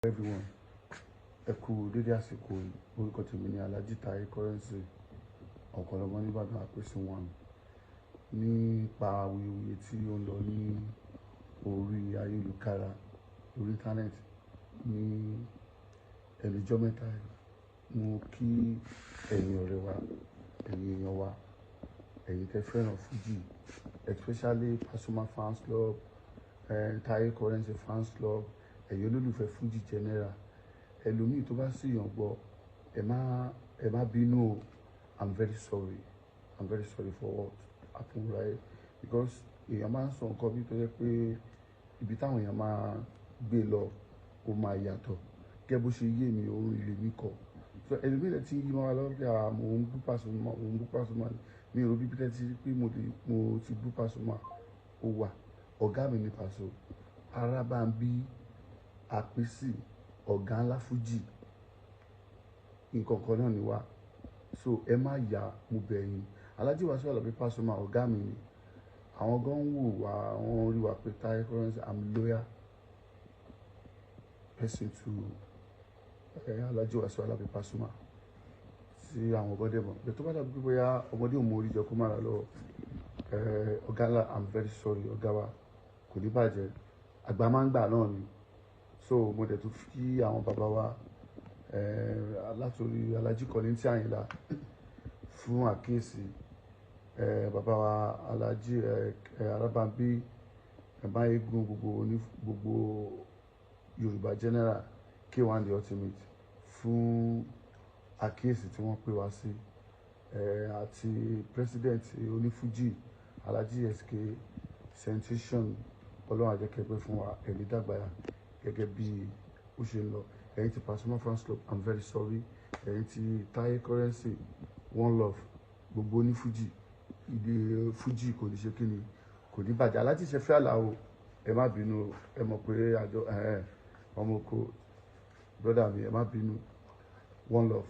Everyone, ẹ kú dédé àsìkò yìí. Orúkọ tèmi ni Alhaji Taye Currency, Ọ̀kànlọ́mọ nìbàdàn, Àpèsè One. Nípa awuyewuye tí ó ń lọ ní orí ayélujára, orí íńtánẹ́ẹ̀tì ní ẹnu ọjọ́ mẹ́ta yìí, mo kí ẹ̀yin ọ̀rẹ́ wa, ẹ̀yin èèyàn wa, ẹ̀yin tẹ́ fẹ́ràn Fuji, especially Pasuma fans club, Taye Currency fans club, ẹ̀yin olólùfẹ́ Fuji general. Ẹlòmíì tó bá sì yàn gbọ́, ẹ má bínú o. I'm very sorry, I'm very sorry for what happen, right? Because èèyàn máa ń sọ nǹkan bí tó yẹ pé ibi táwọn èèyàn máa gbé lọ, ó máa yàtọ̀. Gẹ́gẹ́ bó ṣe yé mi, orin ilé mi kọ. So ẹlòmíì lè ti yí mọ́ wa lọ́wọ́ pé mò ń bú Pasuma, mò ń bú Pasuma. Mi ò rò bí pété ti pé mo ti bú Pasuma. Ó wà, ọ̀gá mi ní Paso, Arábàmbí Àpèsì, ọ̀gá ńlá Fuji, nǹkan kan náà ni wá. So ẹ má yà, mo bẹ̀ yín. Alhaji Wasiu Alabi Pasuma, ọ̀gá mi ni. Àwọn gan ń wò wá, wọ́n rí wa pé Taye Currency, I'm loyal person to Alhaji Wasiu Alabi Pasuma, tí àwọn ọgọ́dẹ̀ mọ̀ bẹ́ẹ̀. Tó bá dàbí pé bóyá ọmọdé ò mọ orí jẹ kó má ra lọ, ọ̀gá ńlá, I'm very sorry, ọ̀gá wa, kò ní bàjẹ́. Àgbà máa ń gbà náà ni. So mo dẹ̀ tún kí àwọn bàbá wa látòrí Alhaji Kollington Àyìnlá fún àkíyèsí, bàbá wa Alhaji Arábàmbí Máyégún, gbogbo ní gbogbo Yorùbá general, K1 the Ultimate, fún àkíyèsí tí wọ́n pè wá sí, àti president onífújì, Alhaji SK Sensation. Ọlọ́run àjẹkẹ́pẹ́ fún wa, ẹ̀mí dàgbàyà gẹ́gẹ́ bí ó ṣe ń lọ. Ẹ̀yin ti Pasuma fans club, I'm very sorry. Ẹ̀yin ti Taye Currency, one love. Gbogbo onífújì, ìdè fújì kò ní ṣe kí ni, kò ní bàjẹ́. Alhaji Ṣẹ̀fẹ́ Àlàó, ẹ má bínú. Ẹ mọ̀ pé àjọ ọmọ oko, brother mi, ẹ má bínú. One love.